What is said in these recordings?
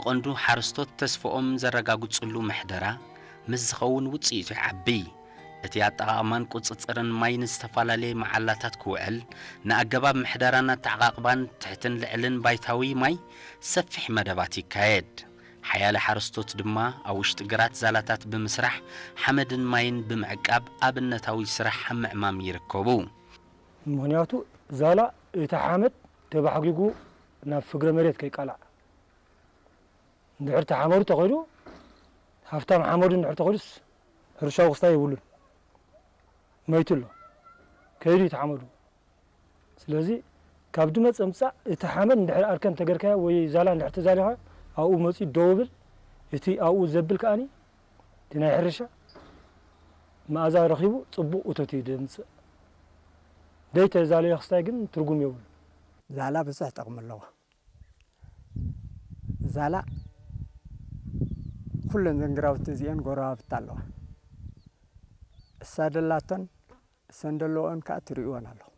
ብቐንዱ ሓረስቶት ተስፍኦም ዘረጋግጽሉ ምሕደራ ምስ ዝኸውን ውጽኢቱ ይዓቢ። እቲ ኣጠቓቕማን ቁጽጽርን ማይ ንዝተፈላለየ መዓላታት ክውዕል፣ ንኣገባብ ምሕደራን ኣተዓቓቕባን ትሕትን ልዕልን ባይታዊ ማይ ሰፊሕ መደባት ይካየድ። ሓያለ ሓረስቶት ድማ ኣብ ውሽጢ ግራት ዛላታት ብምስራሕ ሓመድን ማይን ብምዕቃብ ኣብነታዊ ስራሕ ኣብ ምዕማም ይርከቡ። ምኽንያቱ ዛላ እቲ ሓመድ ተባሕጒጉ ናብ ፍግረ መሬት ከይቃላዕ፣ እንድሕር እቲ ሓመዱ ተኸይዱ፣ ሃፍታም ሓመዱ እንድሕር ተኸይዱስ፣ ሕርሻዊ ክስታይ የብሉን። መይቱ ኣሎ። ከይዱ እዩ እቲ ሓመዱ። ስለዚ ካብ ድመፅ ምፃእ እቲ ሓመድ እንድሕር ኣርከን ተገርካዮ ወይ ዛላ እንድሕር ተዛሊኻ ኣብኡ መፂኡ ደው ብል፣ እቲ ኣብኡ ዘብል ከኣኒ እቲ ናይ ሕርሻ መኣዛ ረኺቡ ፅቡቕ እቶት እዩ ደምፅእ። ደይተዛለዮ ክስታይ ግን ትርጉም የብሉ። ዛላ ብዙሕ ጥቕሚ ኣለዎ። ዛላ ኩለን ዘንግራውቲ እዚአን ጎረባብቲ ኣለዋ። እሳ ደላቶን እሰን ደለዎን ከዓ ትርእይወን ኣለኹ።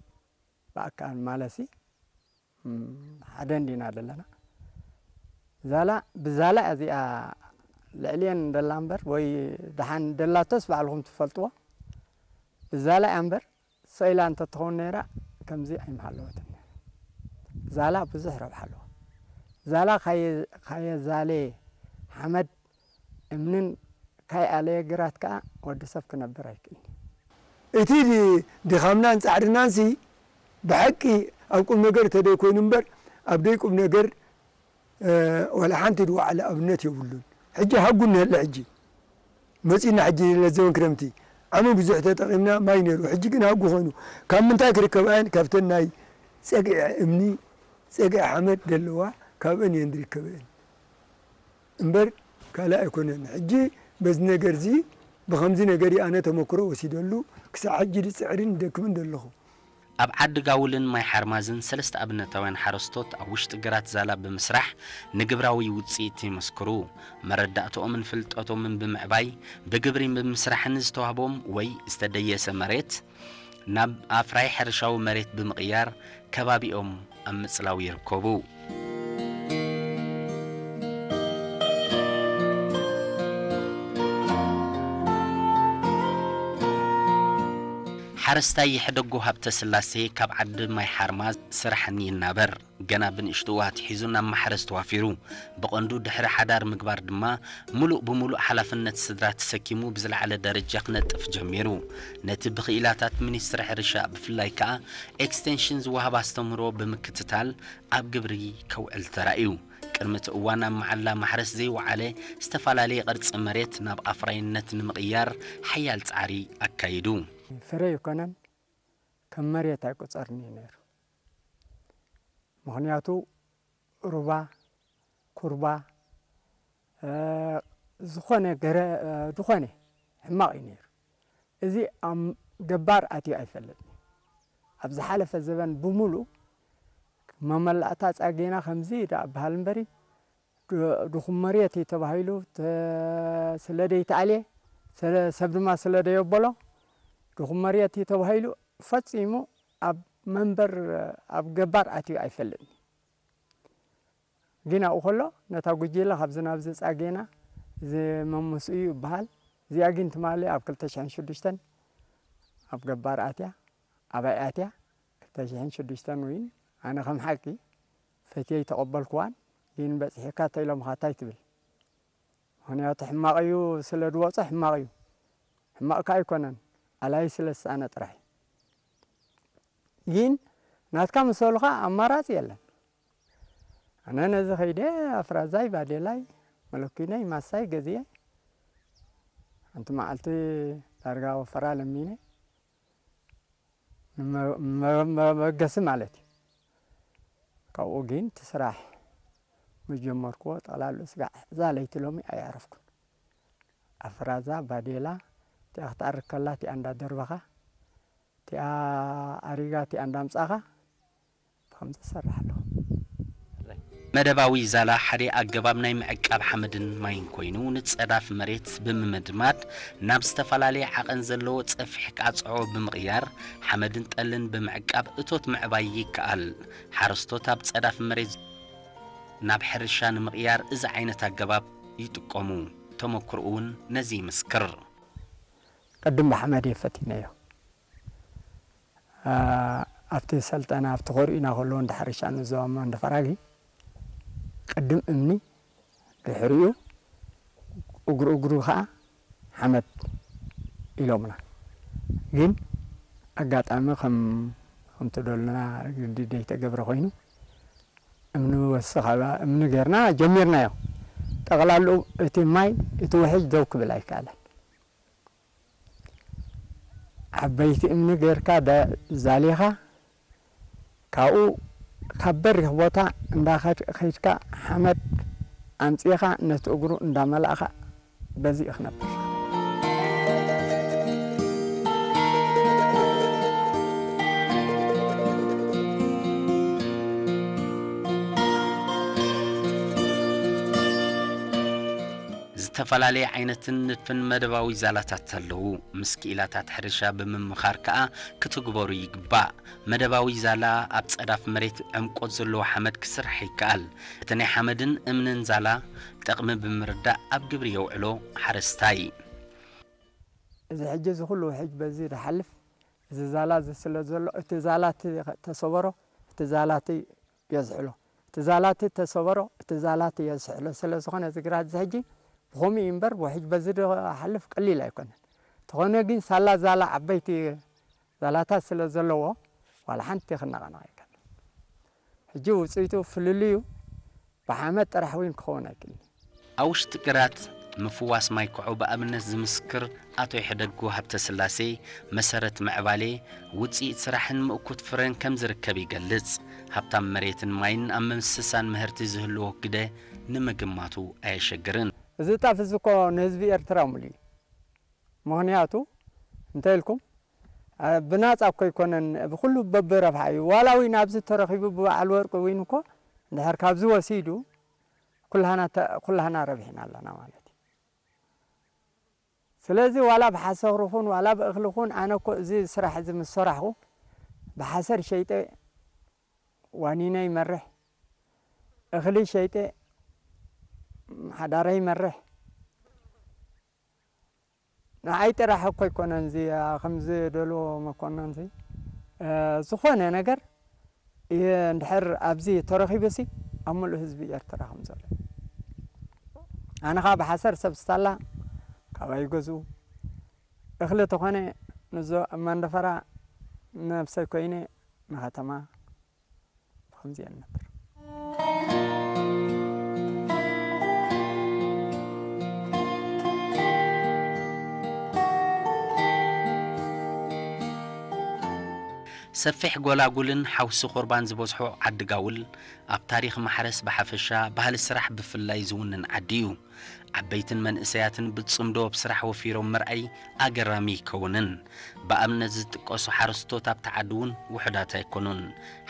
ብኣካል ማለሲ ሓደ እንዲና ዘለና። ዛላ ብዛላ እዚኣ ልዕልየን ደላ እምበር ወይ ደሓን ደላቶስ ባዕልኹም ትፈልጥዎ። ብዛላ እያ እምበር ሰኢላ እንተትኸውን ነይራ ከምዚ ኣይምሃለወትን። ዛላ ብዙሕ ረብሓ ኣለዎ። ዛላ ካየዛለየ ሓመድ እምንን ካይኣለየ ግራት ከዓ ወዲ ሰብ ክነብር ኣይክእልን። እቲ ድኻምናን ፃዕርናንሲ ብሓቂ ኣብ ቁም ነገር ተደይ ኮይኑ እምበር ኣብ ደይ ቁም ነገር ዋላ ሓንቲ ድወዓለ ኣብነት የብሉን። ሕጂ ሃጉ ንህለ ሕጂ መፂና ሕጂ ለዘበን ክረምቲ ዓሚ ብዙሕ ተጠቒምና ማይ ነይሩ። ሕጂ ግን ሃጉ ኮይኑ ካብ ምንታይ ክርከባ እየን? ካብተን ናይ ፀግዒ እምኒ ፀግዒ ሓመድ ደለዋ ካብአን እየን ዝርከበአን። እምበር ካልእ ኣይኮነን። ሕጂ በዚ ነገር እዚ ብኸምዚ ነገር እዩ ኣነ ተመክሮ ወሲደሉ ክሳዕ ሕጂ ድፅዕርን ደክምን ደለኹ። ኣብ ዓዲ ጋውልን ማይ ሓርማዝን ሰለስተ ኣብነታውያን ሓረስቶት ኣብ ውሽጢ ግራት ዛላ ብምስራሕ ንግብራዊ ውፅኢት ይመስክሩ። መረዳእትኦምን ፍልጠቶምን ብምዕባይ ብግብሪ ብምስራሕን ዝተዋህቦም ወይ ዝተደየሰ መሬት ናብ ኣፍራይ ሕርሻዊ መሬት ብምቕያር ከባቢኦም ኣብ ምጽላው ይርከቡ። ሓረስታይ ይሕደጎ ሃብተስላሴ ካብ ዓዲ ማይ ሓርማዝ ስራሕን ይናበር። ገና ብንእሽትኡ ኣትሒዙ ናብ ማሕረስ ተዋፊሩ። ብቐንዱ ድሕሪ ሓዳር ምግባር ድማ ምሉእ ብምሉእ ሓላፍነት ስድራ ተሰኪሙ ብዝለዓለ ደረጃ ክነጥፍ ጀሚሩ። ነቲ ብኽኢላታት ሚኒስትሪ ሕርሻ ብፍላይ ከኣ ኤክስቴንሽን ዝወሃብ ኣስተምህሮ ብምክትታል ኣብ ግብሪ ከውዕል ተራእዩ። ቅድሚ እቲ እዋን ኣብ መዓላ ማሕረስ ዘይወዓለ ዝተፈላለየ ቅርጺ መሬት ናብ ኣፍራይነት ንምቕያር ሓያል ጻዕሪ ኣካይዱ። ፍረ ይኮነን ከም መሬት ኣይቁጸርን እዩ ነይሩ። ምኽንያቱ ሩባ፣ ኩርባ፣ ዝኾነ ገረ ዝኾነ ሕማቕ እዩ ነይሩ። እዚ ኣብ ገባር ኣትዩ ኣይፈልጥን እዩ። ኣብ ዝሓለፈ ዘበን ብምሉእ መመላእታ ጻጌና ከምዚ ደኣ በሃል እምበሪ ድኹም መሬት እዩ ተባሂሉ ስለ ደይተኣልየ ሰብ ድማ ስለ ደየበሎ ድኹም መሬት እዩ ተባሂሉ ፈጺሙ ኣብ መንበር ኣብ ገባር ኣትዩ ኣይፈልጥን። ግን ኣብኡ ከሎ ነታ ጉጅለ ካብዚ ናብዚ ጻጌና እዚ መምስኡ ይበሃል። እዚኣ ግን ትማሊ ኣብ ክልተ ሽሕን ሽዱሽተን ኣብ ገባር ኣትያ ኣባይ ኣትያ ክልተ ሽሕን ሽዱሽተን እውን ኣነ ከም ሓቂ ፈትየ ይተቐበልኩዋን ግን በጺሒካ ተኢሎምኻ እንታይ ትብል? ምኽንያቱ ሕማቕ እዩ ስለ ድወጾ ሕማቕ እዩ። ሕማቕ ከኣ ኣይኮነን ኣላይ ስለ ዝሰኣነ ጥራሕ እዩ። ግን ናትካ ምሰሉኻ ኣማራጺ የለን። ኣነ ነዚ ኸይደ ኣፍራዛይ ባዴላይ መለኪነይ ማሳይ ገዝየ ሓንቲ መዓልቲ ዳርጋ ወፈራ ለሚነ ንመበገሲ ማለት እዩ። ካብኡ ግን እቲ ስራሕ ምስ ጀመርክዎ ጠቕላሉ ስጋዕ እዛ ለይቲ ሎሚ ኣይኣረፍኩን። ኣፍራዛ ባዴላ እቲኣ ክትኣርግ ከላ እቲኣ እንዳደርበኻ እቲኣ ኣሪጋ እቲኣ እንዳምጻኻ ብኸምዚ ዝሰርሕ ኣለኹ። መደባዊ ዛላ ሓደ ኣገባብ ናይ ምዕቃብ ሓመድን ማይን ኮይኑ ንጸዳፍ መሬት ብምምድማድ ናብ ዝተፈላለየ ዓቐን ዘለዎ ጸፍሒ ቃጽዖ ብምቕያር ሓመድን ጠልን ብምዕቃብ እቶት ምዕባይ ይከኣል። ሓረስቶት ኣብ ጸዳፍ መሬት ናብ ሕርሻ ንምቕያር እዚ ዓይነት ኣገባብ ይጥቀሙ። ተመክሮኡ እውን ነዚ ይምስክር። ቅድም ብሓመድ እየ ፈቲነዮ። ኣ፣ ኣብቲ ሰልጠና ኣብቲ ኮሪእና ከለዉ እንዳ ሕርሻ ንዞም እንደ ፈራጊ ቅድም እምኒ ድሕሪኡ እግሩ እግሩ ኸዓ ሓመድ ኢሎምና። ግን ኣጋጣሚ ከም ከምቲ ዶልና ግዲ ደይተገብረ ኮይኑ እምኒ ወስኽ እምኒ ጌርና ጀሚርናዮ። ጠቕላሉ እቲ ማይ እቲ ውሕጅ ደው ክብል ኣይከኣለን። ዓበይቲ እምኒ ጌርካ ዛሊኻ ካብኡ ካብ በሪኽ ቦታ እንዳኸድካ ሓመድ ኣምፂኻ ነቲ እግሩ እንዳመላእኻ በዚ ክነብር። ዝተፈላለየ ዓይነትን ንድፍን መደባዊ ዛላታት ኣለዉ። ምስ ክኢላታት ሕርሻ ብምምኻር ከኣ ክትግበሩ ይግባእ። መደባዊ ዛላ ኣብ ጸዳፍ መሬት ዕምቆት ዘለዎ ሓመድ ክስራሕ ይከኣል። እቲ ናይ ሓመድን እምንን ዛላ ጠቕሚ ብምርዳእ ኣብ ግብሪ የውዕሎ ሓረስታይ። እዚ ሕጂ እዚ ኩሉ ውሕጅ በዚ ዝሓልፍ እዚ ዛላ እዚ ስለ ዘሎ እቲ ዛላ እቲ ተሰበሮ እቲ ዛላ እቲ የዝሕሎ። እቲ ዛላ እቲ ተሰበሮ እቲ ዛላ እቲ የዝሕሎ ስለ ዝኾነ እዚ ግራት እዚ ሕጂ ብኸምኡ እዩ እምበር ውሕጅ በዚ ዝሓልፍ ቀሊል ኣይኮነን። ተኾነ ግን ሳላ ዛላ ዓበይቲ ዛላታት ስለ ዘለዎ ዋላ ሓንቲ ክነቐነቕ ኣይከኣልን። ሕጂ ውፅኢቱ ፍልልዩ ብሓመድ ጥራሕ እውን ክኸውን ኣይክእልን። ኣብ ውሽጢ ግራት ምፍዋስ ማይ ክዖ ብኣብነት ዝምስክር ኣቶ ይሕደጉ ሃብተስላሴ፣ መሰረት ምዕባሌ፣ ውጽኢት ስራሕን ምእኩት ፍረን ከም ዝርከብ ይገልጽ። ሃብታም መሬትን ማይን ኣብ ምምስሳን ምህርቲ ዝህልዎ ግደ ንምግማቱ ኣየሸግርን። እዚ ጣፍ እዚ እኮ ንህዝቢ ኤርትራ ሙሉ እዩ። ምኽንያቱ እንተ ኢልኩም ኣ፣ ብናጻ እኮ ኣይኮነን፣ ብኹሉ በብረብሓ እዩ። ዋላ እውን ኣብዚ ተረኺቡ ብበዓል ወርቂ እውን እኮ እንድሕር ካብዚ ወሲዱ ኩላህና ተ-፣ ኩላህና ረቢሕና ኣለና ማለት እዩ። ስለዚ ዋላ ብሓሰር ይኹን ዋላ ብእኽሊ ይኹን ኣነ እኮ እዚ ስራሕ እዚ ምስ ሰራሕኹ ብሓሰር ሸይጠ ዋኒነ ይመርሕ፣ እኽሊ ሸይጠ ሓዳረይ ይመርሕ። ንዓይ ጥራሕ እኮ ኣይኮነን እዚ፣ ኣ፣ ከምዚ ደልዎ መኮነን እዚ፣ እ፣ ዝኾነ ነገር እየ እንድሕር ኣብዚ ተረኺቡሲ ኣብ ምሉእ ህዝቢ ኤርትራ ከም ዘሎ። ኣነ ኸኣ ብሓሰር ሰብ ስታላ ካባይ ይገዝኡ። እኽሊ ተኾነ ንዞ ኣብ መንደፈራ ነብሰይ ኮይነ ንኸተማ ብኸምዚ እየ ንነብር። ሰፊሕ ጎላጉልን ሓውሲ ቁርባን ዝበዝሖ ዓዲ ጋውል፣ ኣብ ታሪኽ ማሕረስ ብሓፈሻ፣ ባህሊ ስራሕ ብፍላይ ዝውንን ዓዲ እዩ። ዓበይትን መንእሰያትን ብጽምዶ ኣብ ስራሕ ወፊሮም ምርኣይ ኣገራሚ ኣይከውንን። ብኣብነት ዝጥቀሱ ሓረስቶት ኣብታ ዓዲ እውን ውሑዳት ኣይኮኑን።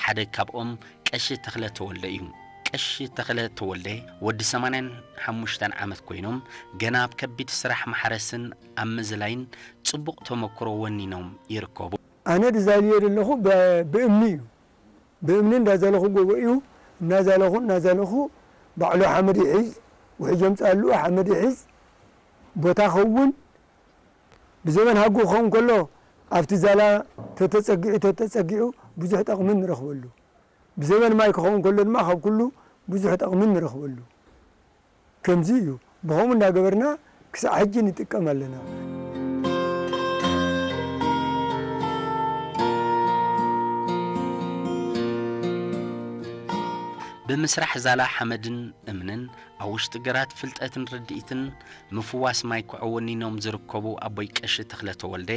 ሓደ ካብኦም ቀሺ ተኽለ ተወልደ እዩ። ቀሺ ተኽለ ተወልደ ወዲ ሰማንያን ሓሙሽተን ዓመት ኮይኖም፣ ገና ኣብ ከቢድ ስራሕ ማሕረስን ኣብ ምዝላይን ጽቡቕ ተመክሮ ወኒኖም ይርከቡ። ኣነ ድዛልዮ ዘለኹ ብ-፣ ብእምኒ እዩ። ብእምኒ እንዳዘለኹ ጎቦ እዩ። እናዘለኹ፣ እናዘለኹ ባዕሉ ሓመድ ይሒዝ፣ ውሕጅ የምፅኣሉ፣ ሓመድ ይሒዝ፣ ቦታ ኸውን። ብዘበን ሃጉ ክኸውን ከሎ ኣብቲ ዛላ ተተፀጊዑ፣ ተተፀጊዑ ብዙሕ ጠቕሚ ንረኽበሉ። ብዘበን ማይ ክኸውን ከሎ ድማ ካብ ኩሉ ብዙሕ ጠቕሚ ንረኽበሉ። ከምዚ እዩ። ብኸምኡ እንዳገበርና ክሳዕ ሕጂ ንጥቀም ኣለና። ብምስራሕ ዛላ ሓመድን እምንን ኣብ ውሽጢ ግራት ፍልጠትን ርድኢትን ምፍዋስ ማይ ክዖ ወኒኖም ዝርከቡ ኣቦይ ቀሺ ተኽለ ተወልደ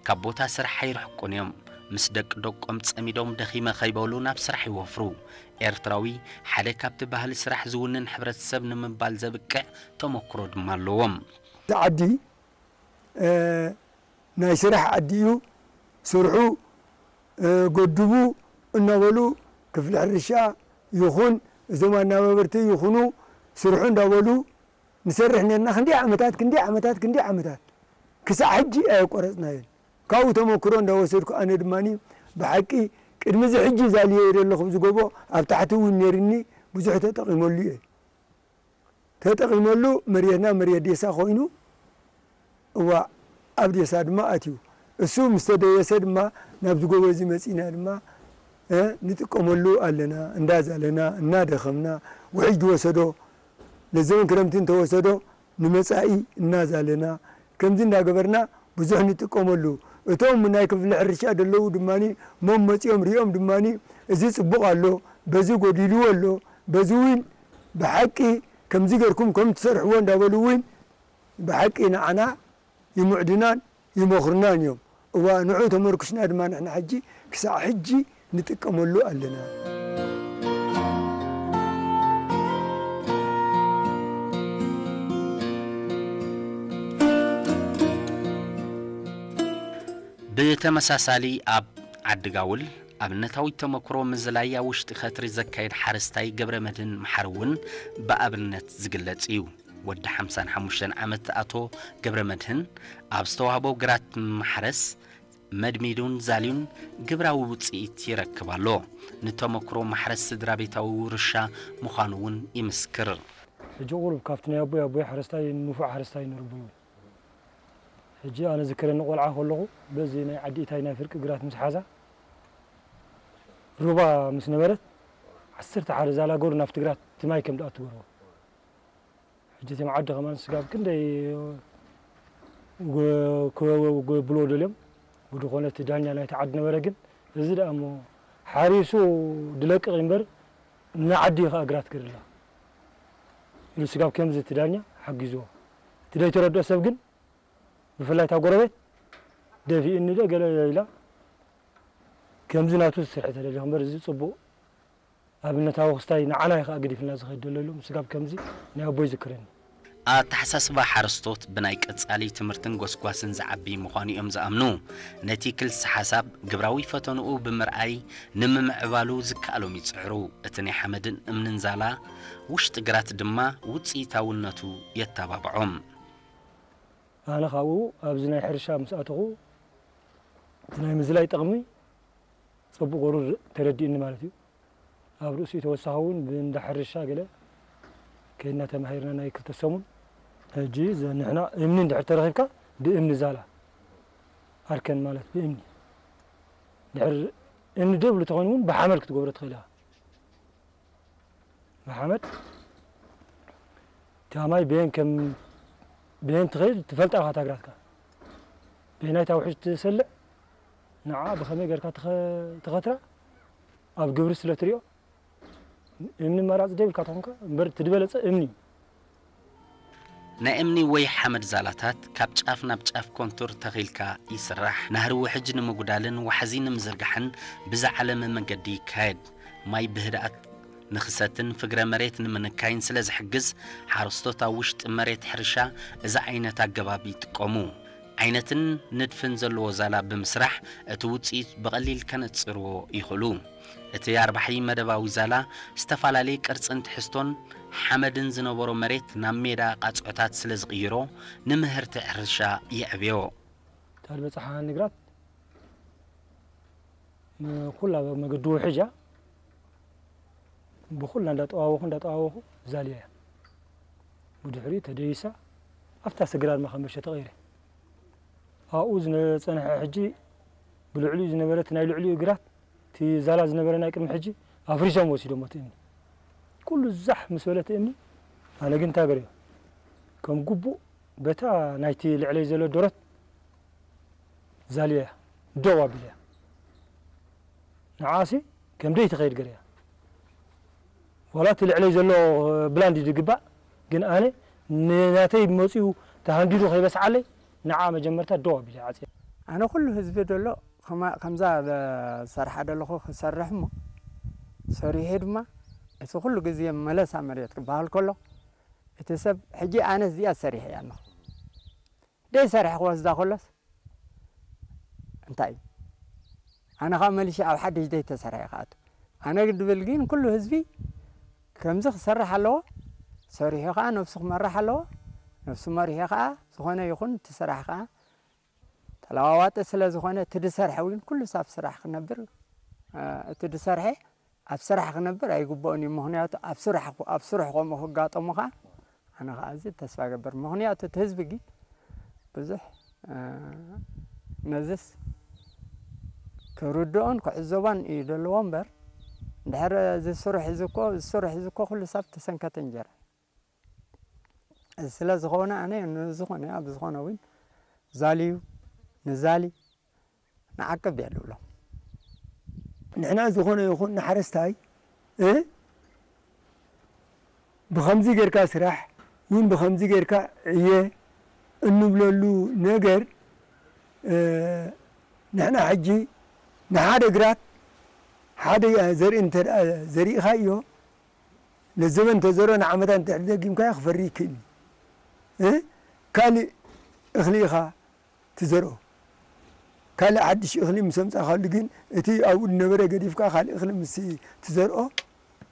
ካብ ቦታ ስራሕ ኣይርሕቁን እዮም። ምስ ደቂ ደቆም ጸሚዶም ደኺመ ከይበሉ ናብ ስራሕ ይወፍሩ። ኤርትራዊ ሓደ ካብቲ ባህሊ ስራሕ ዝውንን ሕብረተሰብ ንምባል ዘብቅዕ ተመክሮ ድማ ኣለዎም። እቲ ዓዲ ናይ ስራሕ ዓዲ እዩ። ስርሑ ገድቡ እናበሉ ክፍሊ ሕርሻ ይኹን እዞም ኣናባበርቲ ይኹኑ ስርሑ እንዳበሉ ንሰርሕ ነርና ክንደይ ዓመታት፣ ክንደይ ዓመታት፣ ክንደይ ዓመታት ክሳዕ ሕጂ ኣየቆረጽናዮን። ካብኡ ተመክሮ እንዳወሰድኩ ኣነ ድማ ብሓቂ ቅድሚ እዚ ሕጂ ዛልዮ ዘለኹ ኣብዚ ጎቦ ኣብ ታሕቲ እውን ነይርኒ ብዙሕ ተጠቒመሉ እየ። ተጠቒመሉ፣ መሬትና መሬት ዴሳ ኮይኑ፣ እዋ ኣብ ዴሳ ድማ ኣትዩ። እሱ ምስ ተደየሰ ድማ ናብዚ ጎቦ እዚ መጺና ድማ፣ እ፣ ንጥቀመሉ ኣለና። እንዳዛለና፣ እናደኸምና፣ ውሕጅ ዝወሰዶ፣ ለዘበን ክረምቲ እንተወሰዶ ንመጻኢ እናዛለና፣ ከምዚ እንዳገበርና ብዙሕ ንጥቀመሉ። እቶም ናይ ክፍሊ ሕርሻ ዘለዉ ድማኒ፣ ሞም መጺኦም ሪኦም ድማኒ፣ እዚ ጽቡቕ ኣሎ፣ በዚ ጎዲልዎ ኣሎ፣ በዚ እውን ብሓቂ ከምዚ ገርኩም ከም ትሰርሕዎ እንዳበሉ እውን ብሓቂ ንዓና ይምዕዱናን ይመኽሩናን እዮም። እዋ ንዑ ተመርኩስና ድማ ንሕና ሕጂ ክሳዕ ሕጂ ንጥቀመሉ ኣለና። ብተመሳሳሊ ኣብ ዓዲ ጋውል ኣብነታዊ ተመክሮ ምዝላይ ኣብ ውሽጢ ከትሪ ዘካየድ ሓረስታይ ገብረ መድህን መሓሪ እውን ብኣብነት ዝግለጽ እዩ። ወዲ ሓምሳን ሓሙሽተን ዓመት ኣቶ ገብረ መድህን ኣብ ዝተዋህቦ ግራት ማሕረስ መድሚዱን ዛልዩን ግብራዊ ውፅኢት ይረክብ ኣሎ። ንተመክሮ ማሕረስ ስድራ ቤታዊ ውርሻ ምዃኑ እውን ይምስክር። ሕጂ ቁሩብ ካብቲ ናይ ኣቦይ ኣቦይ ሓረስታይ ንፉዕ ሓረስታይ ነርቡ እዩ። ሕጂ ኣነ ዝክረኒ ቆልዓ ከለኹ በዚ ናይ ዓዲ ኢታይ ናይ ፍርቂ ግራት ምስ ሓዛ ሩባ ምስ ነበረት ዓሰርተ ሓደ ዛላ ገሩ ናብቲ ግራት እቲ ማይ ከም ድኣቱ ገርዎ። ሕጂ እቲ መዓዲ ከማን ስጋብ ክንደይ ጎ- ጎ- ጎብሎ ደልዮም ብድኾነ እቲ ዳኛ ናይቲ ዓዲ ነበረ ግን እዚ ደኣ እሞ ሓሪሱ ድለቅቕ እምበር ንዓዲ እዩ ከኣ ግራት ገርላ ኢሉ ስጋብ ከምዚ እቲ ዳኛ ሓጊዝዎ። እቲ ደይተረድኦ ሰብ ግን ብፍላይ እታ ጎረቤት ደፊእኒ ዶ ገለ ኢላ ከምዚ ናቱ ዝስርሐ ተደሊኹ እምበር እዚ ጽቡቕ ኣብነታዊ ክስታይ ንዓና እዩ ከኣ ገዲፍና ዝኸይድ ዘሎ ኢሉ ምስጋብ ከምዚ ናይ ኣቦይ ዝክረኒ። ኣተሓሳስባ ሓረስቶት ብናይ ቀጻሊ ትምህርትን ጎስጓስን ዝዓቢ ምዃኑ እዮም ዝኣምኑ። ነቲ ክልሲ ሓሳብ ግብራዊ ፈተንኡ ብምርኣይ ንምምዕባሉ ዝከኣሎም ይጽዕሩ። እቲ ናይ ሓመድን እምንን ዛላ ውሽጢ ግራት ድማ ውጽኢታውነቱ የተባብዖም። ኣነ ካብኡ ኣብዚ ናይ ሕርሻ ምስ ኣተኹ እቲ ናይ ምዝላይ ጥቕሚ ጽቡቕ ገሩ ተረዲእኒ ማለት እዩ። ኣብ ርእሲኡ ተወሳኺ እውን ብእንዳ ሕርሻ ገለ ከይድና ተማሂርና ናይ ክልተ ሰሙን። ሕጂ ዘ- ንሕና እምኒ እንድሕር ተረኺብካ ብእምኒ ዛላ ኣርከን ማለት ብእምኒ ድሕር እምኒ ደብሉ ተኾይኑ እውን ብሓመድ ክትገብሮ ትኽእል ኢኻ። ብሓመድ እታ ማይ ብየን ከም ብየን ትኸይድ ትፈልጣ ኢኻ ታግራትካ ብየናይ ታውሒ ትሰልዕ ንዓ ብኸመይ ገርካ ትኸ- ትኸትራ ኣብ ግብሪ ስለ ትሪኦ እምኒ መራፂ ዘይብልካ ተኾንካ እምበር እቲ ዝበለፀ እምኒ እዩ። ናይ እምኒ ወይ ሓመድ ዛላታት ካብ ጫፍ ናብ ጫፍ ኮንቱር ተኺልካ ይስራሕ። ናህሪ ውሕጅ ንምጉዳልን ዋሕዚ ንምዝርጋሕን ብዝዓለመ መገዲ ይካየድ። ማይ ብህድኣት ንኽሰትን ፍግረ መሬት ንምንካይን ስለ ዝሕግዝ ሓረስቶት ኣብ ውሽጢ መሬት ሕርሻ እዚ ዓይነት ኣገባብ ይጥቀሙ። ዓይነትን ንድፍን ዘለዎ ዛላ ብምስራሕ እቲ ውፅኢት ብቐሊል ከነፅርዎ ይኽእሉ። እቲ ኣርባሒ መደባዊ ዛላ ዝተፈላለየ ቅርፅን ትሕዝቶን ሓመድን ዝነበሮ መሬት ናብ ሜዳ ቃፅዖታት ስለ ዝቕይሮ ንምህርቲ ሕርሻ የዕብዮ። እታ ዝበፅሓ ንግራት ንኩላ መገዲ ውሕጅ እያ። ብኩላ እንዳጠዋወኹ እንዳጠዋወኹ ዛልያ እያ። ብድሕሪኡ ተደይሳ ኣብታ ስግራ ድማ ከም መሸ ተቐይረ። ኣብኡ ዝጸንሐ ሕጂ ብልዕሊኡ ዝነበረ እቲ ናይ ልዕሊኡ ግራት እቲ ዛላ ዝነበረ ናይ ቅድሚ ሕጂ ኣፍሪሶም ወሲዶሞ እቲ እምኒ ኩሉ ዛሕ ምስ በለ እቲ እምኒ ኣነ ግን እንታይ ገርዮ ከም ግቡእ በታ ናይቲ ልዕለይ ዘሎ ደረት ዛልያ እያ ደው ኣቢለያ ንዓኣሲ ከም ደይ ትኸይድ ገርያ ዋላ እቲ ልዕለይ ዘሎ ብላንድ እዩ ዝግባእ ግን ኣነ ንናተይ መፂኡ ተሃንዲዱ ከይበስዓለይ ንዓ መጀመርታ ደው ኣቢለ ዓፅያ ኣነ ኩሉ ህዝቢ ደሎ ከምዛ ዝሰርሓ ደለኹ ክሰርሕ እሞ ሰሪሑ ድማ እቲ ኩሉ ግዜ መለሳ መሬት ክበሃል ከሎ እቲ ሰብ ሕጂ ኣነ እዚኣ ሰሪሐ እያ ኣለኹ ደይ ሰርሐ ክወስዳ ከሎስ እንታይ ኣነ ከዓ መሊሸ ኣብ ሓድሽ ደይ ተሰርሐ ክኣቱ ኣነ ድብል ግን ኩሉ ህዝቢ ከምዚ ክሰርሕ ኣለዎ ሰሪሑ ከዓ ነብሱ ክመርሕ ኣለዎ ነብሱ መሪሑ ከዓ ዝኾነ ይኹን እቲ ስራሕ ከዓ ተለዋዋጢ ስለ ዝኾነ እቲ ድሰርሐ እውን ኩሉ ሳብ ስራሕ ክነብር እቲ ድሰርሐ ኣብ ስራሕ ክነብር ኣይግብኦን እዩ። ምኽንያቱ ኣብ ስራሕ፣ ኣብ ስራሕ ከምኡ ክጋጠሙ ኸዓ ኣነ ኸዓ እዚ ተስፋ እገብር። ምኽንያቱ እቲ ህዝቢ ግን ብዙሕ፣ እ፣ ነዝስ ክርድኦን ክዕዘቦን እዩ ዘለዎ እምበር፣ እንድሕር እዚ ስሩሕ እዚ እኮ፣ እዚ ስሩሕ እዚ እኮ ኩሉ ሰብ ተሰንከተ እንጀራ። እዚ ስለ ዝኾነ ኣነ ንዝኾነ፣ ኣብ ዝኾነ እውን ዛልዩ፣ ንዛሊ፣ ንዓቅብ እየ ዝብሎም። ንሕና ዝኾነ ይኹን ንሓረስታይ፣ እ፣ ብኸምዚ ጌርካ ስራሕ፣ እውን ብኸምዚ ጌርካ ዕየ እንብለሉ ነገር፣ እ፣ ንሕና ሕጂ ንሓደ ግራት፣ ሓደ ዘርኢ እንተ ደኣ ዘሪእኻዮ፣ ነዘበን እንተ ዘርኦ ንዓመታት እንተ ደጊምካዮ ክፈሪ ይክእል እዩ። እ፣ ካልእ እኽሊ ኢኻ ትዘርኦ። ካልእ ሓድሽ እኽሊ ምስ ኣምጻእካሉ ግን፣ እቲ ኣብኡ ዝነበረ ገዲፍካ ካልእ እኽሊ ምስ ትዘርኦ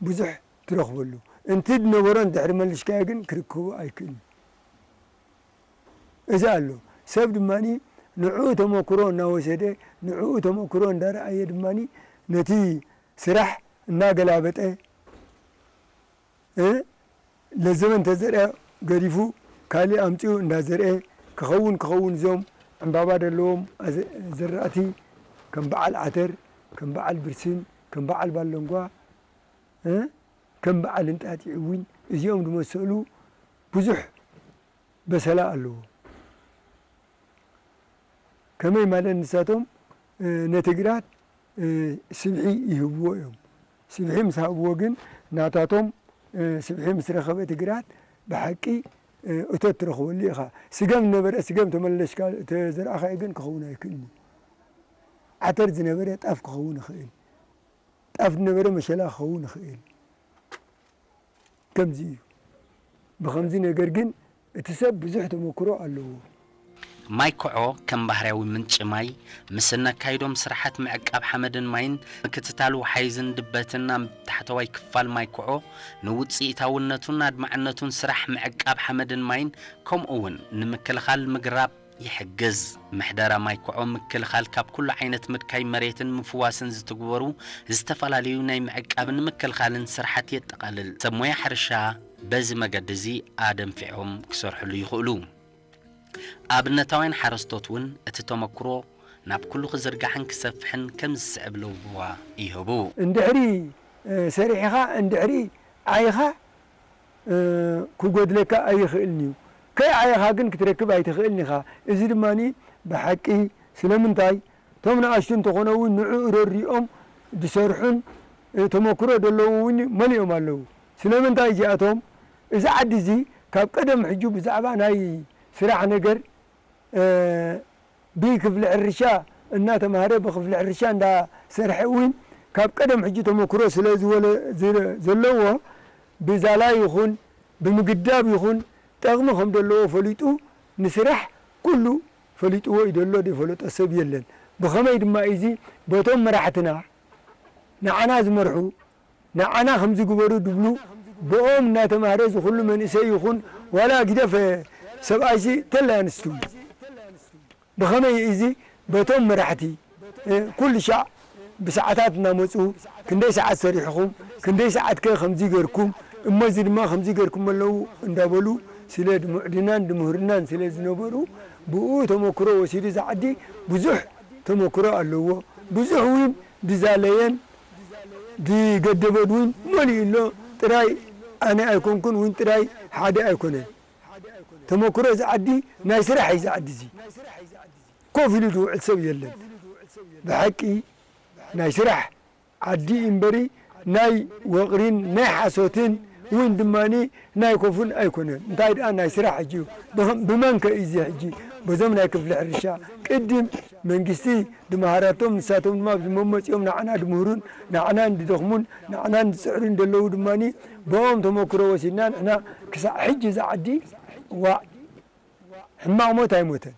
ብዙሕ ትረኽበሉ። እንቲ ዝነበሮ እንድሕሪ መልሽካዮ ግን ክርከቦ ኣይክእልን። እዚ ኣሎ። ሰብ ድማኒ ንዕኡ ተመክሮ እናወሰደ፣ ንዕኡ ተመክሮ እንዳረኣየ ድማኒ ነቲ ስራሕ እናገላበጠ፣ እ፣ ለዘበ እንተዘርአ ገዲፉ ካልእ ኣምጺኡ እንዳዘርአ ክኸውን፣ ክኸውን እዞም ዕምባባ ዘለዎም ኣዘ-፣ ዝራእቲ ከም በዓል ዓተር፣ ከም በዓል ብርስን፣ ከም በዓል ባሎንጓ፣ እ፣ ከም በዓል እንጣጢዕ እውን እዚኦም ዝመሰሉ ብዙሕ በሰላ ኣለዎ። ከመይ ማለት ንሳቶም፣ እ፣ ነቲ ግራት፣ እ፣ ስብሒ ይህብዎ እዮም። ስብሒ ምስ ሃብዎ ግን ናታቶም፣ እ፣ ስብሒ ምስ ረኸበ እቲ ግራት ብሓቂ፣ እ፣ እቶት ትረኽበሉ ኢኻ። ስገም ዝነበረ ስገም ተመለሽካ ተዘርኣኻዮ ግን ክኸውን ኣይክእልን እዩ። ዓተር ዝነበረ ጣፍ ክኸውን ይኽእል። ጣፍ ዝነበረ መሸላ ክኸውን ይኽእል። ከምዚ እዩ። ብኸምዚ ነገር ግን እቲ ሰብ ብዙሕ ተመክሮ ኣለዎ። ማይ ኮዖ ከም ባህርያዊ ምንጪ ማይ፣ ምስ እነካይዶም ስራሓት ምዕቃብ ሓመድን ማይን፣ ምክትታል ወሓይዝን ድበትን ኣብ ታሕተዋይ ክፋል ማይ ኮዖ ንውፅኢታውነቱን ኣድማዕነቱን ስራሕ ምዕቃብ ሓመድን ማይን፣ ከምኡ እውን ንምክልኻል ምግራብ ይሕግዝ። ምሕደራ ማይ ኮዖ ምክልኻል ካብ ኩሉ ዓይነት ምድካይ መሬትን ምፍዋስን ዝትግበሩ ዝተፈላለዩ ናይ ምዕቃብን ምክልኻልን ስራሕቲ የጠቓልል። ሰብ ሞያ ሕርሻ በዚ መገዲ እዚ ኣደንፊዖም ክሰርሕሉ ይኽእሉ። ኣብነታውያን ሓረስቶት እውን እቲ ተመክሮ ናብ ኩሉ ክዝርጋሕን ክሰፍሕን ከም ዝስዕብ ለውዋ ይህቡ። እንድሕሪ ሰሪሕኻ እንድሕሪ ዓይኻ ክጎድለካ ኣይኽእልን እዩ። ከይዓየኻ ግን ክትረክብ ኣይትኽእልን ኢኻ። እዚ ድማ ብሓቂ ስለምንታይ እቶም ንኣሽቱ እንተኾነ እውን ንዕኡ ረሪኦም ዝሰርሑን ተመክሮ ዘለዉ እውን መሊኦም ኣለዉ። ስለምንታይ እዚኣቶም እዚ ዓዲ እዚ ካብ ቀደም ሕጂ ብዛዕባ ናይ ስራሕ ነገር ብክፍሊ ሕርሻ እናተምሃረ ብክፍሊ ሕርሻ እንዳሰርሐ እውን ካብ ቀደም ሕጂ ተመክሮ ስለ ዝወለ ዘለዎ ብዛላ ይኹን ብምግዳብ ይኹን ጠቕሚ ከም ዘለዎ ፈሊጡ ንስራሕ ኩሉ ፈሊጥዎ እዩ ዘሎ ዘይፈለጦ ሰብ የለን። ብኸመይ ድማ እዚ በቶም መራሕትና ንዓና ዝመርሑ ንዓና ከምዚ ግበሩ ድብሉ ብኦም እናተማህረ ዝኹሉ መንእሰይ ይኹን ዋላ ግደፈ ሰብኣይሲ ተለ ኣንስቱ ብኸመይ እዚ በቶም መራሕቲ ኩሉ ሻዕ ብሰዓታት እናመፁ ክንደይ ሰዓት ሰሪሕኹም ክንደይ ሰዓት ከ ከምዚ ገርኩም እሞ እዚ ድማ ከምዚ ገርኩም ኣለዉ እንዳበሉ ስለ ድምዕድናን ድምህርናን ስለ ዝነበሩ ብኡ ተመክሮ ወሲዱ ዝዓዲ ብዙሕ ተመክሮ ኣለዎ። ብዙሕ እውን ድዛለየን ድገደበን እውን መሊኡ ኣሎ። ጥራይ ኣነ ኣይኮንኩን እውን ጥራይ ሓደ ኣይኮነን። ተመክሮ እዚ ዓዲ ናይ ስራሕ እዩ እዚ ዓዲ እዚ ኮፍ ኢሉ ዝውዕል ሰብ የለን። ብሓቂ ናይ ስራሕ ዓዲ እምበሪ ናይ ወቕሪን ናይ ሓሶትን እውን ድማ ናይ ኮፍን ኣይኮነን። እንታይ ደኣ ናይ ስራሕ ሕጂ እዩ። ብኸም- ብመን ከ እዩ እዚ ሕጂ በዞም ናይ ክፍሊ ሕርሻ ቅድም መንግስቲ ድመሃራቶም ንሳቶም ድማ ኣብዚ መመፂኦም ንዓና ድምህሩን ንዓና እንድደኽሙን ንዓና እንድፅዕሩን ደለዉ ድማ ብኦም ተመክሮ ወሲድና ንሕና ክሳዕ ሕጂ እዚ ዓዲ ዋዕ ሕማቕ ሞት ኣይሞተን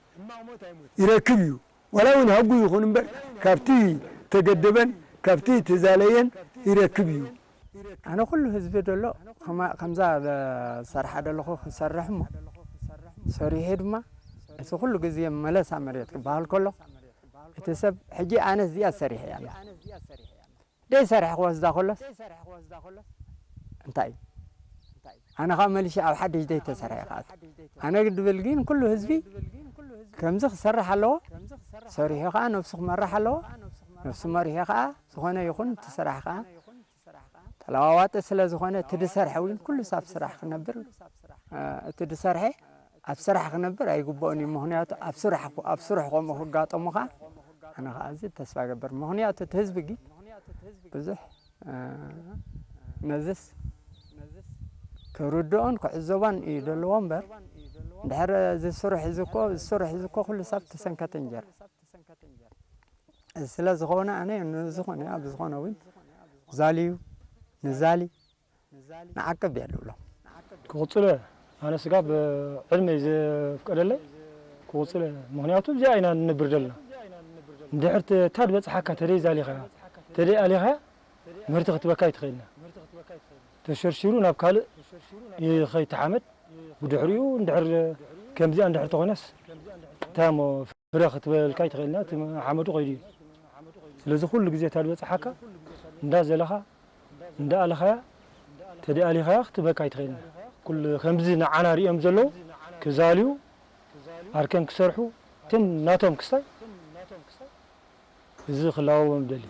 ይረክብ እዩ። ዋላ እውን ሃጉ ይኹን እምበር ካብቲ ተገደበን ካብቲ ተዛለየን ይረክብ እዩ። ኣነ ኩሉ ህዝቢ ደሎ ከማ- ከምዛ ዝሰርሓ ደለኹ ክሰርሕ እሞ ሰሪሐ ድማ እቲ ኩሉ ግዜ መለሳ መሬት ክበሃል ከሎ እቲ ሰብ ሕጂ ኣነ እዚኣ ሰሪሐ እያ ኣለኹ ደይ ሰሪሕክዎ ዝዛ ከሎስ እንታይ እዩ? ኣነ ኸዓ መሊሸ ኣብ ሓድሽ ደይ ተሰርሐ ይኸኣት። ኣነ ግድብል ግን ኩሉ ህዝቢ ከምዚ ክሰርሕ ኣለዎ። ሰሪሑ ኸዓ ነብሱ ክመርሕ ኣለዎ። ነብሱ መሪሑ ኸዓ ዝኾነ ይኹን እቲ ስራሕ ኸዓ ተለዋዋጢ ስለ ዝኾነ እቲ ድሰርሐ እውን ኩሉ ሳብ ስራሕ ክነብር፣ እ፣ እቲ ድሰርሐ ኣብ ስራሕ ክነብር ኣይግብኦን እዩ። ምኽንያቱ ኣብ ስራሕ፣ ኣብ ስርሑ ከምኡ ክጋጠሙ ኸዓ ኣነ ኸዓ እዚ ተስፋ ገብር። ምኽንያቱ እቲ ህዝቢ ግን ብዙሕ፣ እ፣ ነዝስ ክርድኦን ክዕዘቦን እዩ ዘለዎ እምበር፣ እንድሕር እዚ ስሩሕ እዚ እኮ፣ እዚ ስሩሕ እዚ እኮ ኩሉ ሰብ ተሰንከተ እንጀራ። እዚ ስለ ዝኾነ ኣነ ንዝኾነ ኣብ ዝኾነ እውን ዛልዩ ንዛሊ ንዓቅብ እየ ዝብሎም። ክቕጽሎ ኣነ ስጋብ ዕድመይ ዘፍቀደለይ ክቕጽሎ። ምኽንያቱ እዚኣ ኢና ንነብር ዘለና። እንድሕር ተ-፣ ታድ በጽሓካ ተደይ ዛሊኻያ፣ ተደይ ኣሊኻያ ምህርቲ ክትበካ ኣይትኽእልና። ተሸርሺሩ ናብ ካልእ ይኸይድ ተሓመድ። ብድሕሪኡ እንድሕር ከምዚኣ እንድሕር ተኾይናስ እንታይ እሞ ፍረ ክትበልካ ኣይትኽእልና፣ እቲ ሓመዱ ከይዱ እዩ። ስለዚ ኩሉ ግዜ እታ ዝበጽሓካ እንዳ ዘለኻ፣ እንዳ ኣለኻያ፣ ተደኣሊኻያ ክትበካ ኣይትኽእልና። ኩሉ ከምዚ ንዓና ሪኦም ዘለዉ ክዛልዩ፣ ኣርከን ክሰርሑ፣ እቶም ናቶም ክስታይ እዚ ክላወዎም ደሊ።